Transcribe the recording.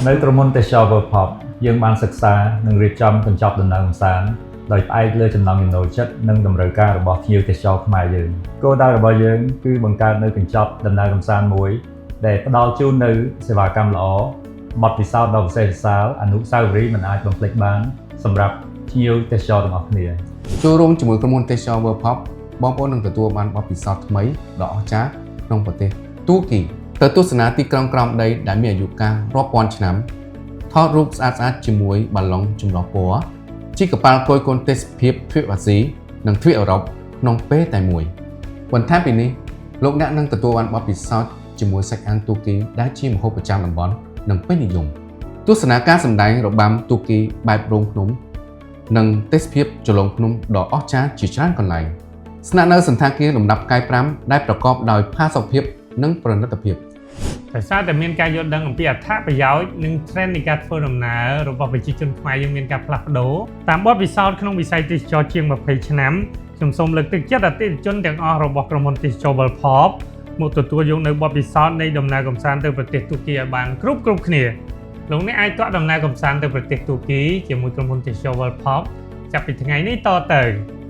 នៅក្រុមហ៊ុនទេសចរ World Pop យើងបានសិក្សានិងរៀបចំកញ្ចប់ដំណើរកម្សាន្តដោយផ្អែកលើចំណង់ចំណូលចិត្តនិងតម្រូវការរបស់ភ្ញៀវទេសចរខ្មែរយើងគោលដៅរបស់យើងគឺបង្កើតនូវកញ្ចប់ដំណើរកម្សាន្តមួយដែលផ្ដល់ជូននូវសេវាកម្មល្អបទពិសោធន៍ដ៏វិសេសវិសាលអនុស្សាវរីយ៍មិនអាចបំភ្លេចបានសម្រាប់ភ្ញៀវទេសចរទាំងអស់គ្នា។ ចូលរួមជាមួយក្រុមហ៊ុនទេសចរ World Pop បងប្អូននឹងទទួលបានបទពិសោធន៍ថ្មីដ៏អស្ចារ្យក្នុងប្រទេសទួរគីទៅទស្សនាទីក្រុងក្រោមដីដែលមានអាយុកាលរាប់ពាន់ឆ្នាំថតរូបស្អាតៗជាមួយបាឡុងចម្រុះពណ៌ជិះកប៉ាល់គយគន់ទេសភាពទ្វីបអាស៊ីនិងទ្វីបអឺរ៉ុបក្នុងពេលតែមួយបន្ថែមពីនេះលោកអ្នកនឹងទទួលបានបទពិសោធន៍ជាមួយសាច់អាំងទួរគីដែលជាម្ហូបប្រចាំតំបន់និងពេញនិយមទស្សនាការសម្ដែងរបាំទួរគីបែបរោងភ្នំ និងទេសភាពជ្រលងភ្នំដ៏អស្ចារ្យជាច្រើនកន្លែងស្នាក់នៅសណ្ឋាគារលំដាប់ផ្កាយ5ដែលប្រកបដោយផាសុកភាពនិងប្រណិតភាព។ ដោយសារតែមានការយល់ដឹងអំពីអត្ថប្រយោជន៍និង trend នៃការធ្វើដំណើររបស់ប្រជាជនខ្មែរយើងមានការផ្លាស់ប្ដូរតាមបទពិសោធន៍ក្នុងវិស័យទេសចរជាង20ឆ្នាំខ្ញុំសូមលើកទឹកចិត្តអតិថិជនទាំងអស់របស់ក្រុមហ៊ុនទេសចរ World Pop មកទទួលយកនៅបទពិសោធន៍នៃដំណើរកម្សាន្តទៅប្រទេសទួរគីឲ្យបានគ្រប់គ្រប់គ្នាលោកអ្នកអាចកក់ដំណើរកម្សាន្តទៅប្រទេសទួរគីជាមួយក្រុមហ៊ុនទេសចរ World Pop ចាប់ពីថ្ងៃនេះតទៅ។